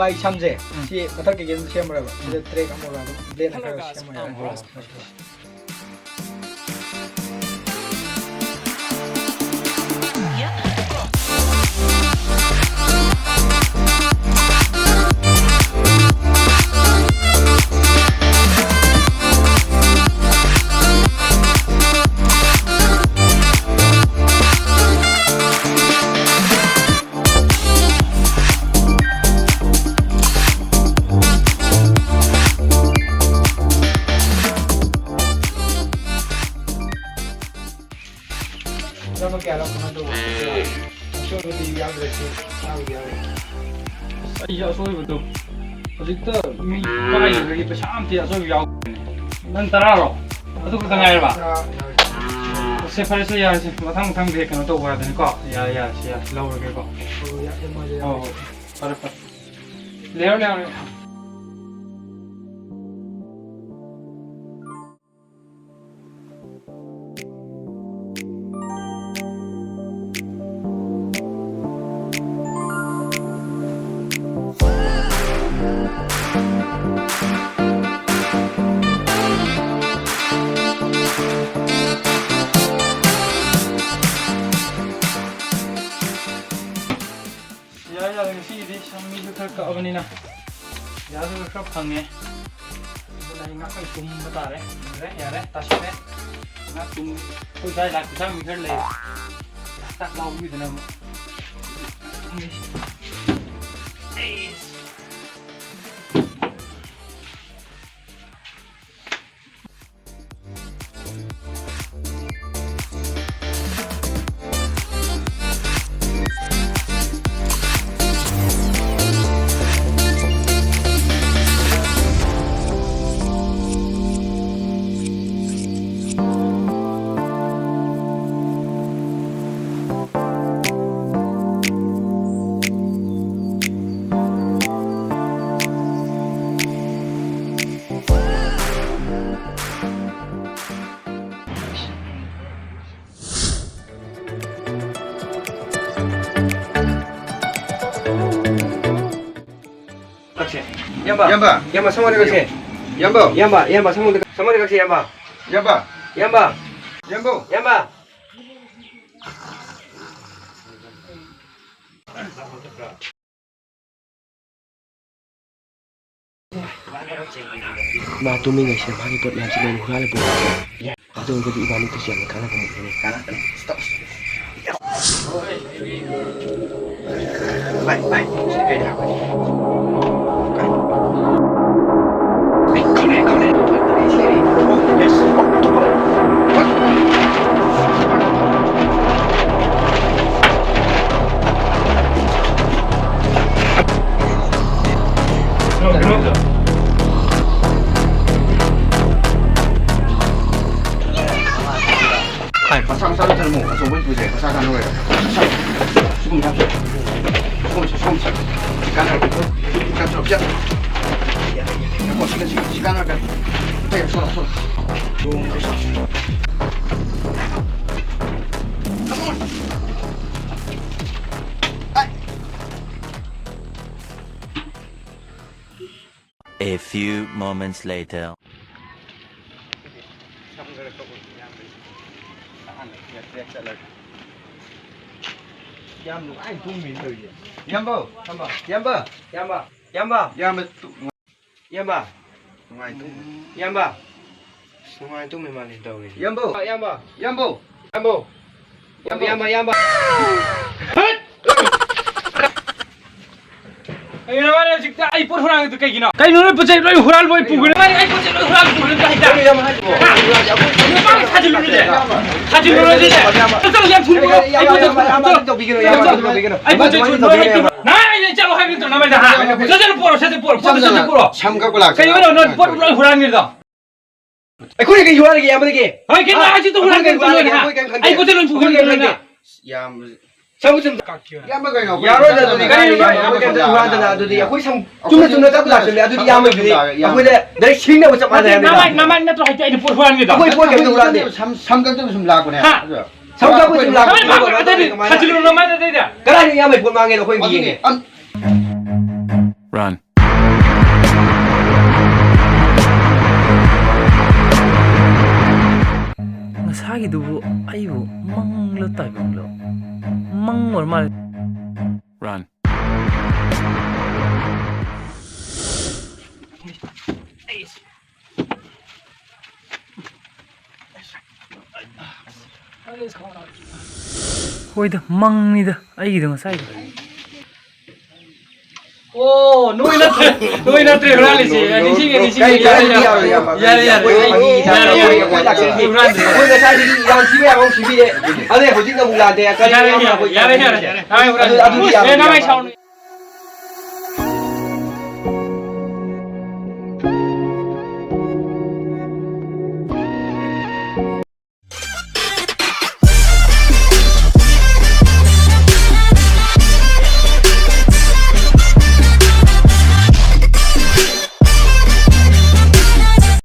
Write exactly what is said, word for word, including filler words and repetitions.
ꯑꯩ ꯁꯝꯁꯦ ꯎꯝ꯫ ꯁꯤ ꯃꯊꯛꯀꯤ ꯀꯩꯝꯇ ꯁꯦꯝꯃꯔꯣꯏꯕ꯫ ꯁꯤꯗ ꯎꯝ꯫ ꯇ꯭ꯔꯦꯛ ꯑꯃꯒ ꯑꯗꯨꯝ ꯕ꯭ꯂꯦꯗ ꯈꯔ ꯁꯦꯝꯃꯒ ꯎꯝ꯫ ꯅꯝꯕ ꯀꯌꯥꯔꯣ ꯀꯃꯥꯏꯅ ꯇꯧꯕ? ꯑꯁꯣꯏꯕꯗꯤ ꯌꯥꯎꯗ꯭ꯔꯦ, ꯁꯤ ꯌꯥꯎꯗꯤ ꯌꯥꯎꯔꯦ꯫ ꯑꯁ, ꯑꯩꯁꯨ ꯑꯁꯣꯏꯕꯗꯣ ꯍꯧꯖꯤꯛꯇ ꯃꯤ ꯄꯥꯏꯈꯤꯕꯒꯤ ꯄꯩꯁꯥ ꯑꯝꯇ ꯑꯁꯣꯏꯕ ꯌꯥꯎꯗ꯭ꯔꯦꯅꯦ꯫ ꯅꯪ ꯇꯔꯥꯔꯣ? ꯑꯗꯨ ꯈꯛꯇ ꯉꯥꯏꯔꯕ? ꯇꯔꯥ ꯌꯥꯎꯔꯦ꯫ ꯁꯦ, ꯐꯔꯦ, ꯁꯦ, ꯌꯥꯔꯦ, ꯁꯦ꯫ ꯃꯊꯪ, ꯃꯊꯪꯗꯤ ꯀꯩꯅꯣ ꯇꯧꯕ ꯍꯥꯏꯗꯨꯅꯤꯀꯣ꯫ ꯌꯥꯔꯦ, ꯌꯥꯔꯦ, ꯁꯦ, ꯌꯥꯔꯦ, ꯂꯧꯔꯒꯦꯀꯣ꯫ ꯍꯣꯏ, ꯍꯣꯏ, ꯌꯥꯔꯦ, ꯃꯣꯏꯗ ꯍꯣꯏ, ꯌꯥꯔꯦ꯫ ꯍꯣꯏ, ꯐꯔꯦ, ꯐꯔꯦ꯫ ꯂꯩꯍꯧꯔꯣ, ꯂꯩꯍꯧꯔꯣ꯫ ꯌꯥꯔꯦ, ꯌꯥꯔꯦ, ꯉꯁꯤꯒꯤꯗꯤ ꯁꯝ ꯃꯤꯁꯨ ꯈꯔ ꯀꯛꯑꯕꯅꯤꯅ ꯄꯩꯁꯥꯁꯨ ꯈꯔ ꯐꯪꯉꯦ꯫ ꯑꯗꯨꯅ ꯑꯩ ꯉꯥꯛꯇꯪ ꯇꯨꯝꯕ ꯇꯥꯔꯦ꯫ ꯌꯥꯔꯦ, ꯌꯥꯔꯦ, ꯇꯥꯁꯜꯂꯦ꯫ ꯉꯥꯏꯍꯥꯛ ꯇꯨꯝꯒꯦ꯫ ꯑꯩꯈꯣꯏ ꯁ꯭ꯋꯥꯏ ꯂꯥꯛꯄ ꯁꯥ ꯃꯤ ꯈꯔ ꯂꯩ꯫ ꯆꯥꯛ ꯂꯥꯎꯕꯤꯗꯅ ꯑꯃꯨꯛ꯫ ꯑꯩꯁ꯫ ꯏꯌꯥꯝꯕ꯫ ꯏꯌꯥꯝꯕ, ꯁꯪꯒꯣꯝꯗ ꯀꯛꯁꯦ꯫ ꯏꯌꯥꯝꯕ꯫ ꯏꯌꯥꯝꯕ, ꯏꯌꯥꯝꯕ, ꯁꯪꯒꯣꯝꯗ, ꯁꯪꯒꯣꯝꯗ ꯀꯛꯁꯦ, ꯏꯌꯥꯝꯕ꯫ ꯏꯌꯥꯝꯕ꯫ ꯏꯌꯥꯝꯕ꯫ ꯏꯌꯥꯝꯕ꯫ ꯏꯌꯥꯝꯕ꯫ ꯃꯥ ꯇꯨꯝꯃꯤꯉꯩꯁꯤꯗ ꯃꯥꯒꯤ ꯄꯣꯠ ꯃꯌꯥꯝꯁꯦ ꯂꯣꯏꯅ ꯍꯨꯔꯥꯜꯂ ꯄꯨꯔꯛꯑꯣ꯫ ꯑꯗꯨ ꯑꯣꯏꯔꯒꯗꯤ ꯏꯕꯥꯅꯤ ꯇꯁꯦꯡꯅ ꯀꯥꯟꯅꯕ ꯑꯃ ꯐꯪꯒꯅꯤ꯫ ꯀꯥꯟꯅꯒꯅꯤ꯫ ꯁꯤ ꯇꯧꯁꯤ꯫ ꯚꯥꯏ, ꯚꯥꯏ, ꯁꯤ ꯀꯩꯗ ꯍꯥꯞꯀꯅꯤ? ꯀꯥꯏ? ꯑꯩ ꯈꯪꯉꯦ, ꯈꯪꯉꯦ꯫ ꯑꯩ ꯁꯤ ꯂꯩꯔꯦ꯫ ꯑꯣ, ꯌꯦꯁ꯫ ꯃꯆꯥ ꯃꯆꯥꯗꯣ ꯊꯝꯃꯣ, ꯑꯆꯧꯕꯗꯤ ꯄꯨꯁꯦ, ꯃꯆꯥ ꯀꯥꯟꯅꯔꯣꯏ꯫ ꯁꯨꯒꯨꯝ ꯌꯥꯝ ꯁꯨꯒꯨꯝ ꯁꯨꯒꯨꯝ ꯁꯨꯒꯨꯝ ꯁꯨꯒꯨꯝ ꯀꯥꯟꯅꯔꯣꯏ꯫ ꯀꯥꯟꯅꯔꯣꯏ꯫ ꯌꯥꯝꯃꯣ, ꯁꯤꯒ ꯁꯤꯒ ꯁꯤ ꯀꯥꯟꯅꯔꯛꯀꯅꯤ꯫ ꯁꯣꯔꯣ, ꯁꯣꯔꯣ꯫ Come on. A few moments later. ꯌꯥꯝ ꯅꯨꯡꯉꯥꯏ ꯇꯨꯝꯃꯤ ꯇꯧꯔꯤꯁꯦ꯫ ꯏꯌꯥꯝꯕ, ꯏꯌꯥꯝꯕ, ꯏꯌꯥꯝꯕ, ꯏꯌꯥꯝꯕ, ꯏꯌꯥꯝꯕ꯫ ꯏꯌꯥꯝꯕ꯫ ꯅꯨꯡꯉꯥꯏ ꯇꯨꯝꯃꯤ꯫ ꯏꯌꯥꯝꯕ꯫ ꯑꯁ, ꯅꯨꯡꯉꯥꯏ ꯇꯨꯝꯃꯤ ꯃꯥꯜꯂꯦ ꯇꯧꯔꯤꯁꯦ꯫ ꯏꯌꯥꯝꯕ꯫ ꯏꯌꯥꯝꯕ꯫ ꯏꯌꯥꯝꯕ꯫ ꯏꯌꯥꯝꯕ꯫ ꯏꯌꯥꯝꯕ, ꯏꯌꯥꯝꯕ, ꯏꯌꯥꯝꯕ꯫ ꯀꯩꯅꯣ ꯃꯥꯅ ꯍꯧꯖꯤꯛꯇ ꯑꯩ ꯄꯣꯠ ꯍꯨꯔꯥꯟꯂꯤꯗꯨ ꯀꯩꯒꯤꯅꯣ? ꯀꯩꯅꯣ ꯅꯣꯏ ꯄꯣꯠ ꯆꯩ ꯂꯣꯏ ꯍꯨꯔꯥꯟ ꯂꯣꯏ ꯄꯨꯈ꯭ꯔꯦ? ꯃꯥꯅ ꯑꯩ ꯄꯣꯠ ꯆꯩ ꯂꯣꯏ ꯍꯨꯔꯥꯟ ꯄꯨꯈ꯭ꯔꯦ ꯍꯥꯏꯇꯥꯔꯦ꯫ ꯀꯩꯅꯣ ꯌꯥꯝ ꯍꯥꯏꯁꯤꯕꯣ? ꯍꯥ? ꯅꯨꯄꯥꯒ ꯊꯥꯖꯤꯜꯂꯨꯅꯨꯁꯦ꯫ ꯊꯥꯖꯤꯜꯂꯨꯅꯨꯁꯦ꯫ ꯆꯠꯂꯣ, ꯌꯥꯝ ꯊꯨꯅ ꯄꯨꯔꯛꯑꯣ꯫ ꯑꯩ ꯄꯣꯠ ꯆꯩ ꯄꯨꯔꯛꯑꯣ꯫ ꯇꯧꯕꯤꯒꯅꯨ, ꯏꯌꯥꯝꯕ, ꯑꯗꯨ ꯇꯧꯕꯤꯒꯅꯨ꯫ ꯑꯩ ꯄꯣꯠ ꯆꯩ ꯂꯣꯏ ꯍꯦꯛ ꯄꯨꯔꯛꯑꯣ꯫ ꯅꯥ, ꯑꯩ ꯆꯠꯂꯣ ꯍꯥꯏꯕ ꯅꯠꯇ꯭ꯔꯣ ꯅꯃꯥꯏꯗ? ꯍꯥ? ꯆꯠꯂꯣ ꯄꯨꯔꯛꯑꯣ, ꯁꯠ ꯁꯠ ꯄꯨꯔꯛꯑꯣ꯫ ꯄꯣꯠ ꯆꯩ ꯁꯠ ꯁꯠ ꯄꯨꯔꯛꯑꯣ꯫ ꯁꯝ ꯀꯛꯄ ꯂꯥꯛꯀꯦ꯫ ꯀꯩꯅꯣ ꯅꯣꯏ ꯄꯣꯠ ꯂꯣꯏ ꯍꯨꯔꯥꯟꯈ꯭ꯔꯤꯗꯣ? ꯑꯩꯈꯣꯏꯅ ꯀꯩ ꯍꯨꯔꯥꯟꯒꯦ ꯏꯌꯥꯝꯕꯗꯒꯤ? ꯍꯣꯏ, ꯀꯩꯅꯣ ꯍꯥ? ꯍꯥꯏꯁꯤ ꯇꯧ ꯑꯩꯈꯣꯏꯅ ꯀꯩ ꯍꯨꯔꯥꯟꯒꯦ ꯍꯨꯔꯥꯟꯒꯦ? ꯇꯧ ꯍꯥ? ꯑꯩꯈꯣꯏ ꯀꯩꯝ ꯈꯟꯗꯦ꯫ ꯑꯩ ꯄꯣꯠ ꯆꯩ ꯂꯣꯏ ꯑꯩꯈꯣꯏ ꯀꯩꯝ ꯄꯨꯈ꯭ꯔꯤꯅꯤ ꯈꯟꯗꯦ꯫ ꯅꯣꯏꯅ꯫ ꯏꯌꯥꯝꯕꯁꯦ꯫ ꯁꯝ ꯆꯨꯝ-, ꯏꯌꯥꯝꯕ ꯀꯩꯅꯣ? ꯌꯥꯔꯣꯏꯗ ꯑꯗꯨꯗꯤ꯫ ꯀꯔꯤꯅꯣ? ꯀꯔꯤꯅꯣ? ꯑꯩꯈꯣꯏ ꯀꯩꯝꯇ ꯍꯨꯔꯥꯟꯗꯅ ꯑꯗꯨꯗꯤ ꯑꯩꯈꯣꯏ ꯁꯝ ꯆꯨꯝꯅ ꯆꯨꯝꯅ ꯆꯠꯄ ꯂꯥꯛꯆꯕꯅꯦ꯫ ꯑꯗꯨꯗꯤ ꯏꯌꯥꯝꯕꯒꯤꯗꯤ ꯏꯌꯥꯝꯕ꯫ ꯑꯩꯈꯣꯏꯗ ꯗꯥꯏꯔꯦꯛ ꯁꯤꯡꯅꯕ ꯆꯞ ꯃꯥꯟꯅꯩ ꯍꯥꯏꯕꯅꯤꯗ꯫ ꯅꯃꯥꯏ, ꯅꯃꯥꯏ ꯅꯠꯇ꯭ꯔꯣ ꯍꯥꯏꯗꯤ ꯑꯩꯅ ꯄꯣꯠ ꯍꯨꯔꯥꯟꯒꯦꯗꯣ? ꯑꯩꯈꯣꯏ ꯄꯣꯠ ꯀꯩꯝꯇ ꯍꯨꯔꯥꯟꯗꯦ꯫ ꯁꯝ, ꯁꯝ ꯀꯛꯇꯕ ꯁꯨꯝ ꯂꯥꯛꯄꯅꯦ꯫ ꯍꯥ? ꯑꯗꯣ ꯁꯝ ꯀꯛꯄ ꯁꯨꯝ ꯂꯥꯛꯄꯅꯦ꯫ ꯅꯃꯥꯏ ꯃꯥꯡ-, ꯑꯗꯩꯗꯤ ꯊꯥꯖꯤꯜꯂꯨ, ꯅꯃꯥꯏ ꯑꯗꯩꯗ꯫ ꯀꯗꯥꯏꯗ ꯏꯌꯥꯝꯕꯒꯤ ꯄꯣꯠ ꯃꯥꯡꯉꯦꯅ ꯑꯩꯈꯣꯏ ꯑꯗꯨꯅꯦ꯫ ꯌꯦꯡꯉꯦ? ꯑꯝ-, Run. ꯑꯩꯗꯨꯕꯨ ꯑꯩꯕꯨ ꯃꯪꯂꯣ ꯇꯥꯏꯕꯪꯂꯣ? ꯃꯪ ꯑꯣꯏꯔ ꯃꯥꯜꯂꯦ꯫ Run. ꯍꯣꯏꯗ, ꯃꯪꯅꯤꯗ ꯑꯩꯒꯤꯗꯣ ꯉꯁꯥꯏꯗꯣ꯫ ꯑꯣ, ꯅꯣꯏ ꯅꯠꯇ꯭ꯔꯦ, ꯅꯣꯏ ꯅꯠꯇ꯭ꯔꯦ ꯍꯨꯔꯥꯜꯂꯤꯁꯦ꯫ ꯅꯤꯡꯁꯤꯡꯉꯦ, ꯅꯤꯡꯁꯤꯡꯉꯦ꯫ ꯀꯩ ꯌꯥꯔꯦ, ꯌꯥꯔꯦ, ꯌꯥꯔꯦ꯫ ꯌꯥꯔꯦ, ꯌꯥꯔꯦ꯫ ꯑꯩ, ꯌꯥꯔꯦ, ꯌꯥꯔꯦ꯫ ꯑꯩꯈꯣꯏ ꯂꯥꯛꯆꯔꯤꯁꯦ꯫ ꯑꯩꯈꯣꯏ ꯉꯁꯥꯏꯗꯒꯤ ꯌꯥꯝ ꯊꯤꯕ ꯌꯥꯕ ꯑꯃ ꯊꯤꯕꯤꯔꯦ꯫ ꯑꯗꯩ ꯍꯧꯖꯤꯛꯅ ꯑꯃꯨꯛ ꯂꯥꯟꯗꯦ꯫ ꯀꯔꯤ ꯌꯥꯔꯦ, ꯌꯥꯔꯦ, ꯑꯩꯈꯣꯏ ꯌꯥꯔꯦ, ꯌꯥꯔꯦ, ꯌꯥꯔꯦ꯫ ꯇꯥꯏ, ꯍꯨꯔꯥꯜꯂꯤ꯫ ꯑꯗꯨ, ꯑꯗꯨꯗꯤ ꯌꯥꯔꯣꯏ, ꯑꯦ, ꯅꯪ ꯑꯩ ꯏꯌꯥꯝꯕ꯫ ꯁꯥꯎꯅꯨ꯫